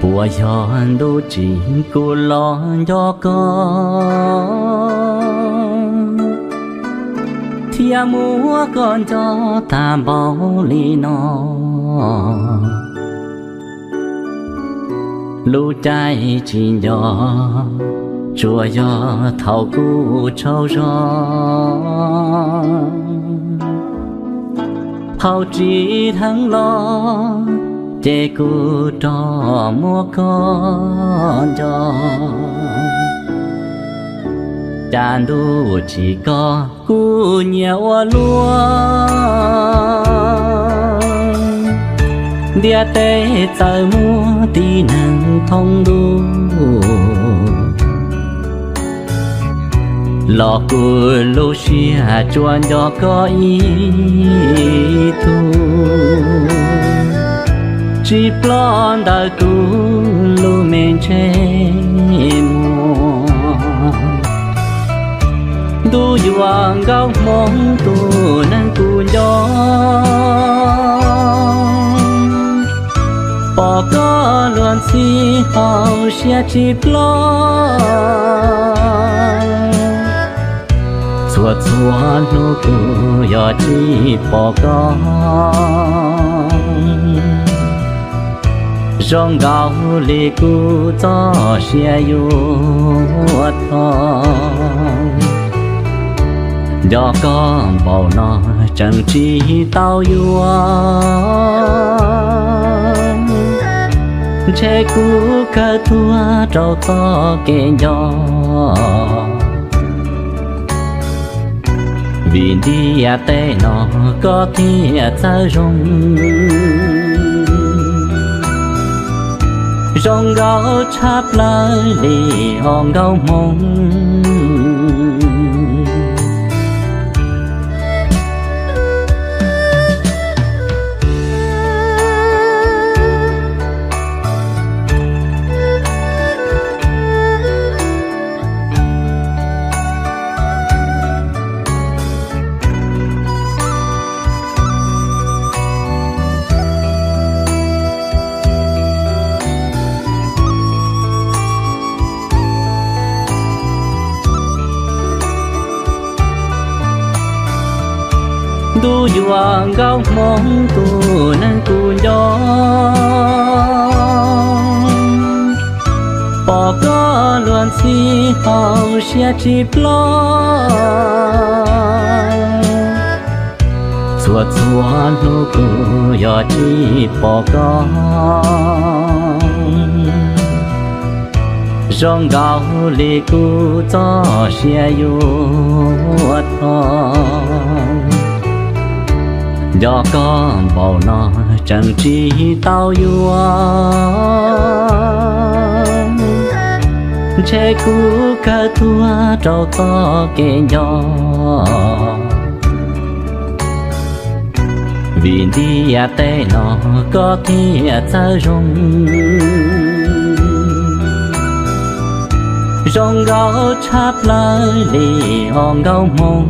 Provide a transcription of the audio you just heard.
Puas yog ntuj tsim kuv los nco koj, thiab muab koj nco tag npaum li no? Lub caij tsis nco, tsuas yog thaum kuv tsaug zog. Thaum tsis dheev los ces kuv rov muab koj nco. Cas ntuj tsim koj kuv nyiam ua luaj, ntiaj teb txawm muaj tib neeg thoob ntuj, los kuv lub siab tsuas nco koj ib tug, tsis ploj ntawm kuv lub me ntsej muag. Ntuj yuav nkauj hmoob tus neeg kuv nco, pom koj luag ntxhi hauv siab tsis ploj. Txhua txhua hnub kuv yog tsis pom koj, zoo nkaus li kuv txoj sia yuav tho. Nco koj npaum no tseem tsis tau yuav, ntshe kuv kawg tuag rau txoj kev nco. Vim ntiaj teb no koj thiaj txawj zoo, zoo nkauj tshaj plaws li os nkauj hmoob. Ntuj yuav nkauj hmoob tus neeg kuv nco, pom koj luag ntxhi hauv siab tsis ploj. Txhua txhua hnub kuv yog tsis pom koj, zoo nkaus li kuv txoj sia yuav tho. Nco koj npaum no tseem tsis tau yuav, ntshe kuv kawg tuag rau txoj kev nco. Vim ntiaj teb no koj thiaj txawj zoo, zoo nkauj tshaj plaws li os nkauj hmoob.